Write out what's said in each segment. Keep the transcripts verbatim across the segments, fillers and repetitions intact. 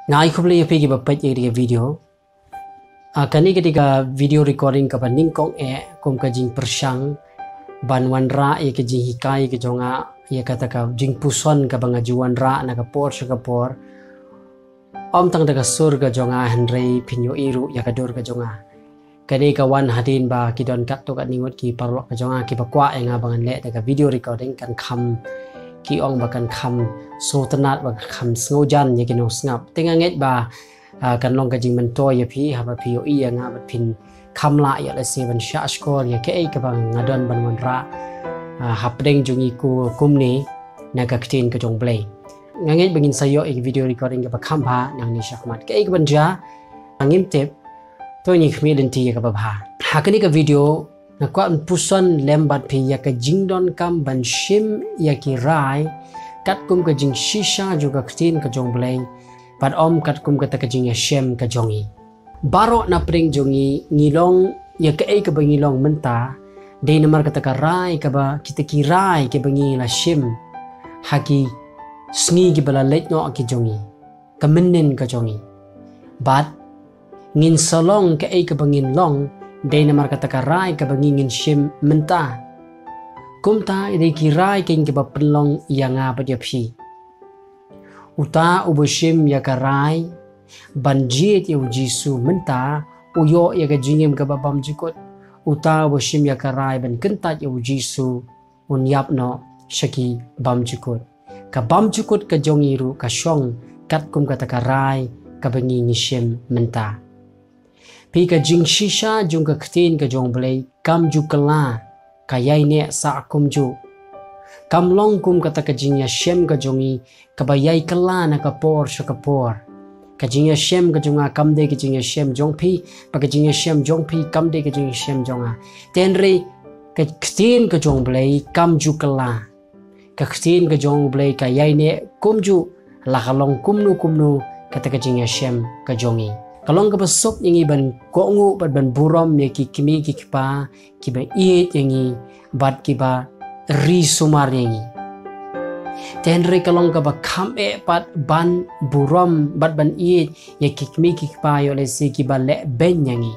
Nga ai khublei ïa phi kiba peit ïa ka video. Ah, kane ka dei ka video recording kaba nyngkong eh kum ka jingpyrshang ban wanrah ïa ka jinghikai ka jong nga, ïa kata ka jingpuson kaba nga ju wanrah na ka por sha ka por. Ym tang da ka sur ka jong nga hynrei phin ïohi ruh ïa ka dur ka jong nga. Kane ka wan hadien ba ki don katto katne ngut ki paralok ka jong nga kiba kwah ïa nga ba ngan leh da ka video recording, kan kham, ki ong ba kan kham sngewtynnat, ba kan kham sngewjan ïa ki nongsngap. Te nga ngeit ba, ah, kan long ka jingmyntoi ïa phi haba phi ïohi ïa nga bad phin kham lah ïa lehse ban shah shkor ïa kaei kaba nga don ban wanrah, ah, hapdeng jong ngi kumne na ka ktien ka jong U Blei. Nga ngeit ba ngin sa ïoh ïa ka video recording kaba kham bha nangne shakhmat. Kaei kaban jia, ngim tip, to ngin khmih lynti ïa kaba bha. Ha kane ka video nga kwah ban puson lem bad phi ïa ka jingdonkam ban shim ïa ki rai katkum ka jingshisha jong ka ktien ka jong U Blei, bad ym katkum kata ka jingïashem ka jong ngi. Baroh na pdeng jong ngi, ngi long ïa kaei kaba ngi long mynta, dei namar kata ka rai kaba, kita ki rai kiba ngi la shim ha ki sngi kiba la leit noh ki jong ngi, ka mynnin ka jong ngi. Bad ngin sa long kaei kaba ngin long, dei namar kata ka rai kaba ngi ngin shim mynta. Kumta dei ki rai kein kiba pynlong ïa nga bad ïa phi. Uta uba shim ïa ka rai ban jied ïa U Jisu mynta, u ïoh ïa ka jingim kaba bymjukut. Uta uba shim ïa ka rai ban kyntait ïa U Jisu, un ïap noh sha ki bymjukut. Ka bymjukut ka jong ngi ruh ka shong katkum kata ka rai kaba ngi ngi shim mynta. Phi, ka jingshisha jong ka ktien ka jong U Blei kam ju kylla, ka ïaineh sah kumjuh. Kam long kum kata ka jingïashem ka jong ngi kaba ïai kylla na ka por sha ka por. Ka jingïashem ka jong nga kam dei ka jingïashem jong phi, bad ka jingïashem jong phi kam dei ka jingïashem jong nga. Te hynrei ka ktien ka jong U Blei kam ju kylla. Ka ktien ka jong U Blei ka ïaineh kumjuh, la ka long kumno kumno kata ka jingïashem ka jong ngi. Ka long kaba suk ïa ngi ban kohnguh bad ban burom ïa ki kmie ki kpa kiba ïeit ïa ngi bad kiba ri sumar ïa ngi. Te hynrei ka long kaba kham eh pat ban burom bad ban ïeit ïa ki kmie ki kpa ïoh lehse kiba leh beiñ ïa ngi.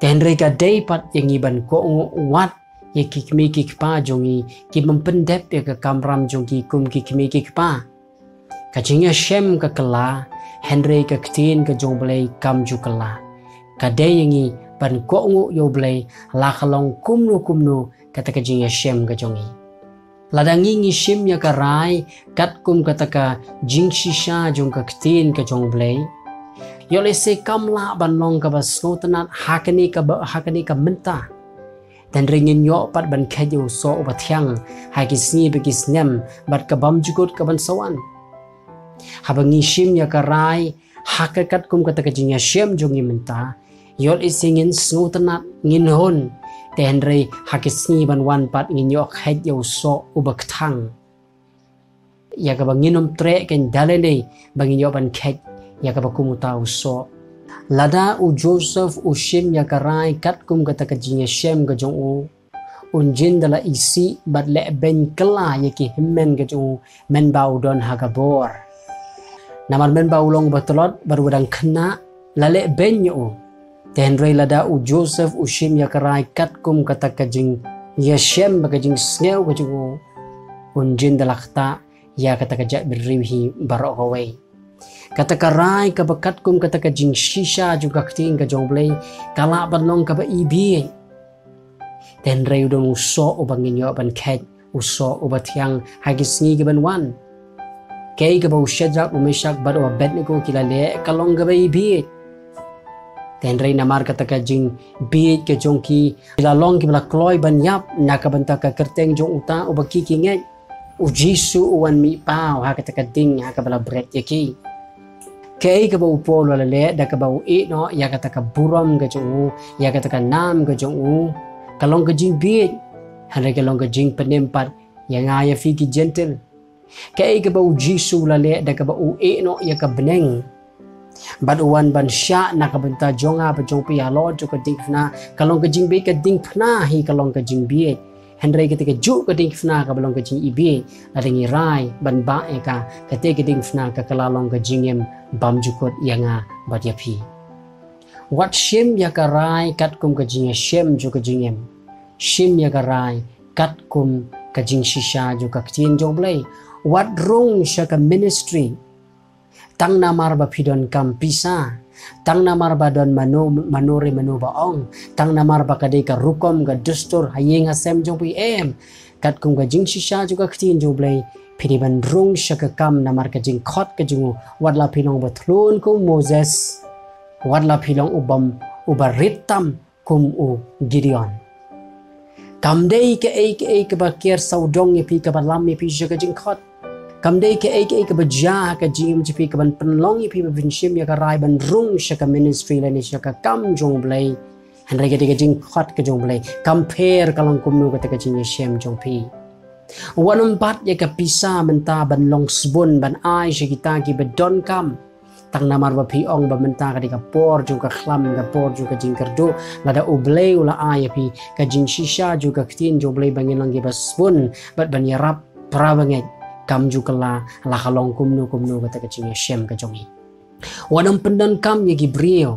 Te hynrei ka dei pat ïa ngi ban kohnguh wat ïa ki kmie ki kpa jong ngi ki bym pyndep ïa ka kamram jong ki kum ki kmie ki kpa. Ka jingïashem ka kylla, hynrei ka ktien ka jong U Blei kam ju kylla. Ka dei ïa ngi ban kohnguh ïa U Blei, la ka long kumno kumno kata ka jingïashem ka jong ngi. Lada ngi ngi shim ïa ka rai katkum kata ka jingshisha jong ka ktien ka jong U Blei, ïoh lehse kam lah ban long kaba sngewtynnat ha kane kaba, ha kane ka mynta. Te hynrei ngin ïoh pat ban kheit ïa u soh uba thiang ha ki sngi bad ki snem bad ka bymjukut kaban sa wan. Haba ngi shim ïa ka rai ha ka katkum kata ka jingïashem jong ngi mynta, ïoh lehse ngin sngewtynnat, ngin hun. Te hynrei ha ki sngi ban wan pat ngin ïoh kheit ïa u soh uba kthang, ïa kaba ngin ym treh kein da lei lei ba ngin ïoh ban kheit ïa kaba kum uta u soh. Lada u Joseph u shim ïa ka rai katkum kata ka jingïashem ka jong u, un jin da la isih bad leh beiñ kylla ïa ki hynmen ka jong u, mynba u don ha ka bor. Namar mynba u long uba tlot bad uba dang khynnah, la leh beiñ ïa u. Te hynrei lada u Joseph u shim ïa ka rai katkum kata ka jingïashem bad ka jingsngew ka jong u, un jin da la ktah ïa kata ka jaitbynriew hi baroh kawei. Kata ka rai kaba katkum kata ka jingshisha jong ka ktien ka jong U Blei ka lah ban long kaba ibieit. Te hynrei u don u soh uba ngin ïoh ban kheit, u soh uba thiang ha ki sngi kiban wan. Kaei kaba u Shadrak, u Meshak bad u Abednego ki la leh ka long kaba ibieit. Te hynrei namar kata ka jingbieit ka jong ki, ki la long kiba la kloi ban ïap na ka bynta ka kyrteng jong uta uba ki ki ngeit. U Jisu u wan mih paw ha kata ka ding ha kaba la bret ïa ki. Kaei kaba u Paul u la leh da kaba u ïeh noh ïa kata ka burom ka jong u, ïa kata ka nam ka jong u, ka long ka jingbieit. Hynrei ka long ka jingpynim pat ïa nga ïa phi ki Jentil. Kaei kaba u Jisu u la leh da kaba u ïeh noh ïa ka bneng bad u wan ban shah na ka bynta jong nga bad jong phi halor jong ka diengphna, ka long ka jingbieit, ka diengphna hi ka long ka jingbieit. Hynrei kata ka juh ka diengphna kaba long ka jingibieit, lada ngi rai ban bah ïa ka, kata ka diengphna ka kylla long ka jingim bymjukut ïa nga bad ïa phi. Wat shim ïa ka rai katkum ka jingïashem jong ka jingim. Shim ïa ka rai katkum ka jingshisha jong ka ktien jong U Blei. Wat rung sha ka ministry tang namar ba phi donkam pisa, tang namar ba don mano mano re mano ba ong, tang namar ba ka dei ka rukom ka dustur ha ïing ha sem jong phi, em. Katkum ka jingshisha jong ka ktien jong U Blei, phi dei ban rung sha ka kam namar ka jingkhot ka jong u, wat la phi long uba thlun kum u Moses, wat la phi long u bym, uba rit tam kum u Gideon. Kam dei kaei kaei kaba ker sawdong ïa phi, kaba lam ïa phi sha ka jingkhot. Kam dei kaei kaei kaba jia ha ka jingim jong phi kaban pynlong ïa phi ba phin shim ïa ka rai ban rung sha ka ministry lane sha ka kam jong U Blei. Hynrei ka dei ka jingkhot ka jong U Blei. Kam pher ka long kumno kata ka jingïashem jong phi. Wat nym bat ïa ka pisa mynta ban long sbun ban ai sha kita kiba donkam. Tang namar ba phi ong ba mynta ka dei ka por jong ka khlam, ka por jong ka jingkyrduh. Lada U Blei u la ai ïa phi ka jingshisha jong ka ktien jong U Blei ba ngin long kiba sbun bad ban ïarap para bangeit, kam ju kylla la ka long kumno kumno kata ka jingïashem ka jong ngi. Wat nym pyndonkam ïa ki briew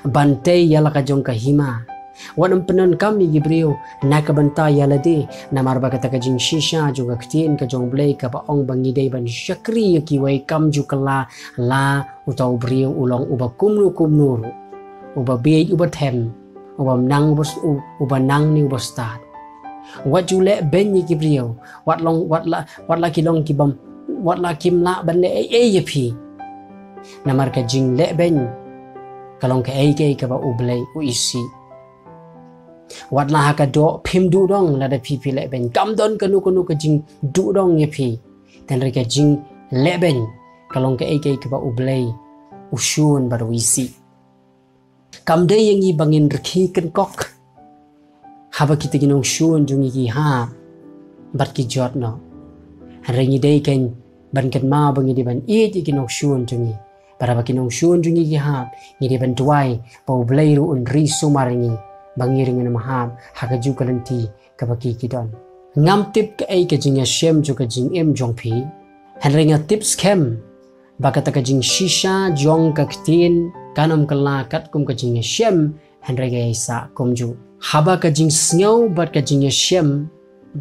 ban tei ïa la ka jong ka hima. Wat nym pyndonkam ïa ki briew na ka bynta ïa lade, namar ba kata ka jingshisha jong ka ktien ka jong U Blei kaba ong ba ngi dei ban shakri ïa kiwei, kam ju kylla la uta u briew u long uba kumno kumno ruh, uba bieit uba them, uba nang uba s-, u-, uba nang ne uba stad. Wat ju leh beiñ ïa ki briew, wat long, wat la, wat la ki long ki bym, wat la kim lah ban leh ei ei ïa phi. Namar ka jingleh beiñ ka long kaei kaei kaba U Blei u isih. Wat la ha ka doh phim duh dong lada phi phi leh beiñ, kam don kano kano ka jingduh dong ïa phi. Hynrei ka jingleh beiñ ka long kaei kaei kaba U Blei u shun bad u isih. Kam dei ïa ngi ba ngin rkhie kynkok haba kita ki nongshun jong ngi ki hap bad ki jot noh. Hynrei ngi dei kein ban kynmaw ba ngi dei ban ïeit ïa ki nongshun jong ngi. Bad haba ki nongshun jong ngi ki hap, ngi dei ban duwai ba U Blei ruh un ri sumar ïa ngi ba ngi ruh ngin ym hap ha kajuh ka lynti kaba ki ki don. Ngam tip kaei ka jingïashem jong ka jingim jong phi, hynrei nga tip skhem ba kata ka jingshisha jong ka ktien kan ym kylla katkum ka jingïashem, hynrei ka ïaisah kumjuh. Haba ka jingsngew bad ka jingïashem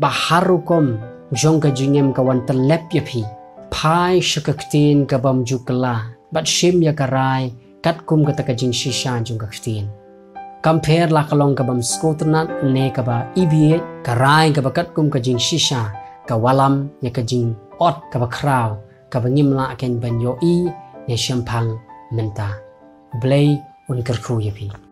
ba har rukom jong ka jingim ka wan tyllep ïa phi, phai sha ka ktien ka bym ju kylla bad shim ïa ka rai katkum kata ka jingshisha jong ka ktien. Kam pher la ka long ka bym sngewtynnat ne kaba ibieit, ka rai kaba katkum ka jingshisha ka wallam ïa ka jingot kaba khraw kaba ngim lah kein ban ïohi ne shemphang mynta. U Blei un kyrkhu ïa phi.